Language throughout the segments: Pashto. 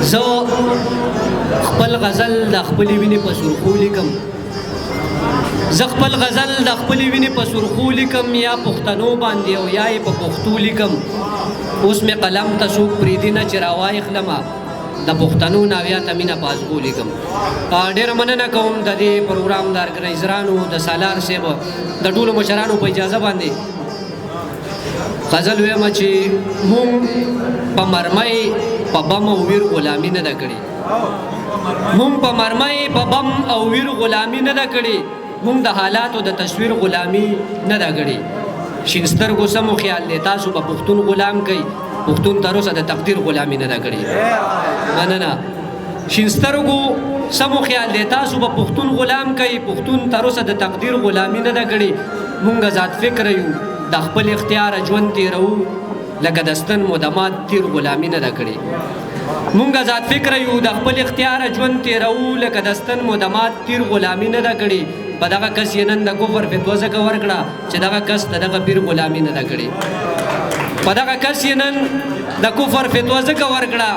زه خپل غزل د خپلې وینې په سرخو لیکم، زه خپل غزل د خپلې وینې په سرخو لیکم، یا پښتنو باندې او یا یې په پښتو لیکم. اوس مې قلم ته څوک پرېږدي نه چې راوایخلمه، د پښتنو ناویا ته مینه په ازغو لیکم. ډېره مننه کوم د دې پروګرام د ارګنایزرانو، د سالار صاحب، د ټولو مشرانو په اجازه باندې غزل وایم چې مونږ په مرمۍ په بم او ویر غلامي نه ده کړې، مونږ په مرمۍ په بم او ویر غلامي نه ده کړې، مونږ د حالاتو د تصویر غلامي نه ده کړې. شین سترګو سمو خیال دی تاسو به پښتون غلام کوي، پښتون تر اوسه د تقدیر غلامي نه ده کړې. مننه. شین سترګو سمو خیال دی تاسو به پښتون غلام کوي، پښتون تر اوسه د تقدیر غلامي نه ده کړې. مونږ ذات فکر یو، د خپل اختیار ژوند تېروو، لکه د ستن مو د مات تیر غلامي نه ده کړې. مونږ ذات فکر یو، د خپل اختیار ژوند تېروو، لکه د ستن مو د مات تیر غلامي نه ده کړې. په دغه کس یې نن د کفر فتوا ځکه ورکړه چې دغه کس د دغه پیر غلامي نه ده کړې. په دغه کس یې نن د کفر فتوا ځکه ورکړه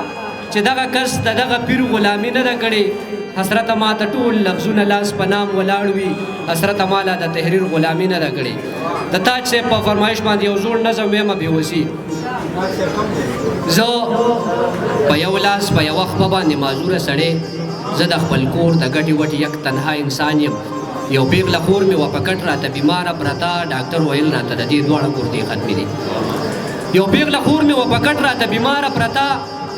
چې دغه کس د دغه پیر غلامي نه ده کړې. حضرت ما ته ټول لفظونه لاس په نام ولاړ وي، حضرت ما لا د تحریر غلامي نه ده کړې. د تاج صاحب په فرمایش باندې یو زوړ نظم وایم بېوسي. زه په یو لاس په یوه خپه باندې معذوره سړی، زه د خپل کور د ګټې وټې یک تنها انسان یم. یو پیغله خور مې وه په کټ راته بیماره پرته، ډاکټر ویل راته د دې دواړه ګردې ختمې دي. یو پیغله خور مې وه په کټ راته بیماره پرته،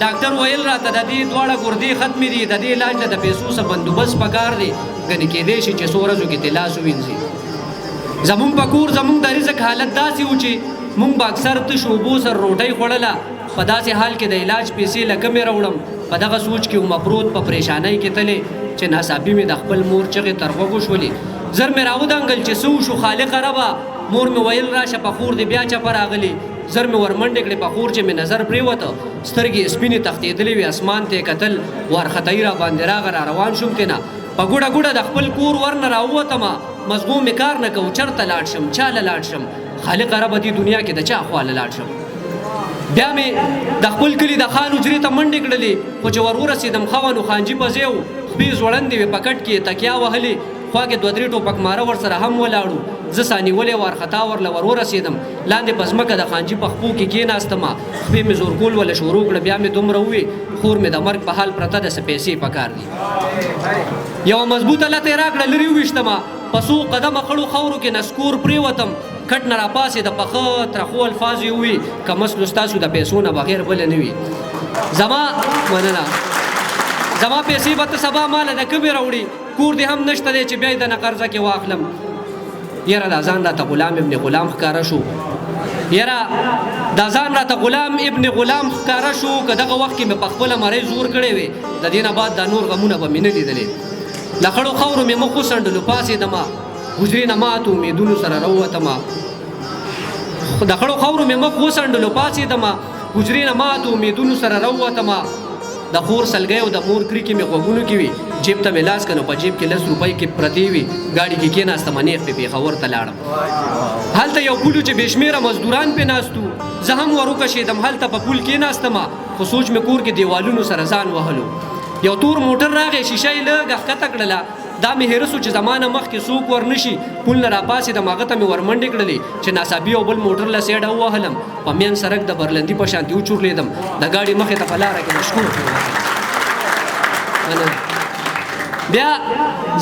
ډاکټر ویل راته د دې دواړه ګردې ختمې دي، د دې علاج له د پیسو څه بندوبست پکار دی، ګنې کېدای شي چې څو ورځو کې ترې لاس ووینځي. زمونږ په کور زمونږ د رزق حالت داسې و چې مونږ به اکثر تشو اوبو سره روټۍ خوړله. په داسې حال کې د علاج پیسې له کومې راوړم؟ په دغه سوچ کې وم پروت په پریشانۍ کې تللی چې ناڅاپي مې د خپل مور چغې تر غوږو شولې. زر مې راودانګل چې څه وشو خالقه ربه. مور مې ویل راشه په خور دې بیا چپه راغلې. زر مې ورمنډې کړې، په خور چې مې نظر پرېوته سترګې یې سپینې تښتېدلې وې، اسمان ته یې کتل، وارخطایي را باندې راغه، را روان شوم ترېنه. په ګوډه ګوډه د خپل کور ور نه راووتمه، مزغو مې کار نه کوو، چېرته لاړ شم، چا له لاړ شم، خالقه ربه دې دنیا کې د چا خوا له لاړ شم. بیا مې د خپل کلي د خان حجرې ته منډې کړلې، خو چې ور ورسېدم ښه وه نو خانجي په ځای و، خپې ځوړندې وې، په کټ کې یې تکیا وهلې، خوا کې دوه درې ټوپک ماره ورسره هم ولاړو. زه سا نیولی وارخطا ورله ور ورسېدم، لاندې په ځمکه د خانجي په خپو کې کېناستمه، خپې مې زورکول وله شروع کړه. بیا مې دومره ووې خور مې د مرګ په حال پرته ده، څه پیسې پکار دي. یوه مضبوطه لته یې راکړه، لرې وویشتمه، په څو قدمه خړو خاورو کې نسکور پرېوتم، کټ نه راپاڅېده، پخه ترخو الفاظ یې ووې، که مسلو ستاسو د پیسو نه بغیر بله نه وي. زما مننه، زما پیسې به ته سبا ماله د کومې راوړي، کور دې هم نشته دی چې بیا یې دنه قرضه کې واخلم. یاره دا ځان راته غلام ابن غلام ښکاره شو، یاره دا ځان راته غلام ابن غلام ښکاره شو. که دغه وخت کې مې په خپله مرۍ زور کړی وی، د دې نه بعد دا نور غمونه به مې نه لیدلې. له خړو خاورو مې مخ وڅنډلو، پاڅېدمه، حجرې نه ماتو امیدونو سره راووتمه. د خړو خاورو مې مخ وڅنډلو، پاڅېدمه، حجرې نه ماتو امیدونو سره راووتمه. د خور سلګۍ او د مور کریکې مې غوږونو کې وي، جیب ته مې لاس کنو په جیب کې 10 روپۍ کې پرتې وي، ګاډي کې کېناستم، نېغ پې پېښور ته لاړم. هلته یو پول چې بې شمېره مزدوران پې ناست وو، زه هم ور وکشېدم، هلته په پول کېناستم، خو سوچ مې کور کې دیوالونو سره ځان وهلو. یو تور موټر راغی، شیشه یې لږه ښکته کړله، دا مې هېره سو چې زما نه مخکې څوک ور نه شي. پول نه راپاڅېدم، هغه ته مې ورمنډې کړلې چې ناڅاپي یو بل موټر له سیډه ووهلم، په مین سړک د برلندي په شانتې وچورلېدم، د ګاډي مخې ته په لاره کې مشکور پرېوتم. بیا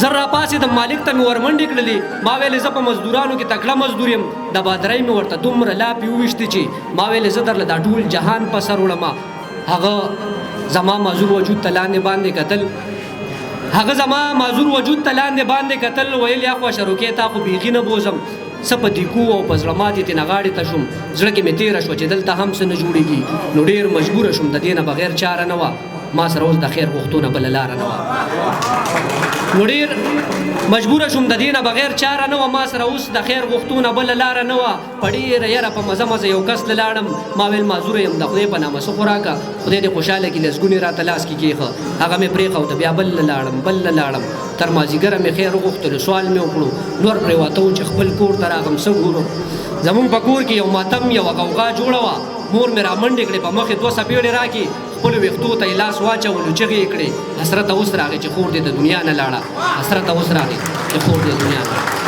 زر راپاڅېدم، مالک ته مې ورمنډې کړلې، ما ویلې زه په مزدورانو کې تکړه مزدور یم. د بادرۍ مې ورته دومره لاپې وویشتې چې ما ویلې زه درله دا ټول جهان په سر وړم. هغه زما معذور وجود ته لاندې باندې کتل، هغه زما معذور وجود ته لاندې باندې کتل، ویل یا خو شروکې تا خو بیخي نه بوځم، څه په دیکو او په زړه ماتې ترې نه غاړې ته شوم. زړه کې مې تېره شوه چې دلته هم څه نه جوړېږي، نو ډېر مجبوره شوم، د دې نه بغیر چاره نه وه، ما سره اوس د خیر غوښتو نه بله لاره نه وه. نو ډېر مجبوره شوم، د دې نه بغیر چاره نه وه، ما سره اوس د خیر غوښتو نه بله لاره نه وه. په ډېره یره په مزه مزه یو کس له لاړم، ما ویل معذوره یم، د خدای په نامه څه خو راکړه، خدای دې خوشحاله کړي، لسګونې راته لاس کې کېښه. هغه مې پرېښود، بیا بل له لاړم، بل له لاړم، تر مازدیګره مې خیر وغوښتلو، سوال مې وکړو، نور پرېواته و چې خپل کور ته راغم. څه ګورم، زمونږ په کور کې یو ماتم یوه غوغا جوړه وه. مور مې رامنډې کړې، په مخې دوه څپېړې راکړې، خپلو ویښتو ته یې لاس واچولو، چغې یې کړې، حسرته اوس راغی چې خور دې د دنیا نه لاړه، حسرته اوس راغی چې خور دې د دنیا نه لاړه.